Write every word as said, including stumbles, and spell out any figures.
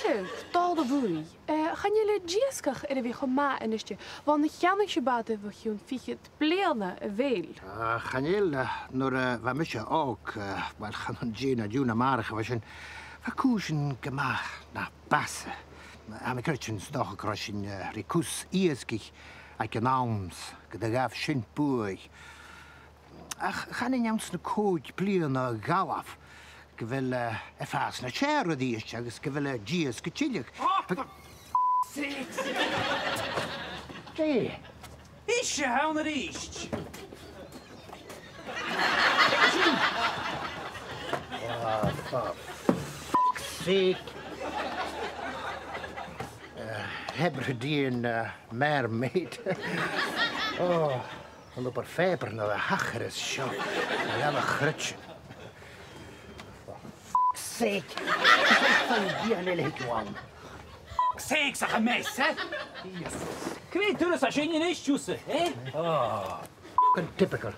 Dè, dol a bhuaidh. Eh, chan eil e dìreach air a bhith cho math a-niste. Bhon a cheannaich sibh bàta bho chionn fichead bliadhna, a bheil? Ah, chan eil, eh, nuair a bha mise òg, eh, uill, chan ann dìreach an-diugh ach a-màireach a bha sin, bha cùisean gu math na b' fhasa. Tha mi a' creidsinn 's dòcha gun robh sinn, eh, ri cus iasgaich aig an àm 's gun do ghabh sin buaidh. Ach chan eil e anns na còig bliadhna a dh'fhalbh gu bheil, eh, e a' fàs nas fheàrr a-rithist agus gu bheil e dìreach a' tilleadh. Oh, for f-, sakes! Dè? Is e a th' ann a-rithist! Oh, for f-, sake! Eh, Hebridean, eh, mermaid. Oh. An obair phàipeir no a thachras seo. An leanach chruit. Sake! Fan dìon eile thig bhuam. Sake, 's e a mess, eh? Yes. Cò mheud turas a tha sin a-nis, thusa, eh? Oh, fucking typical.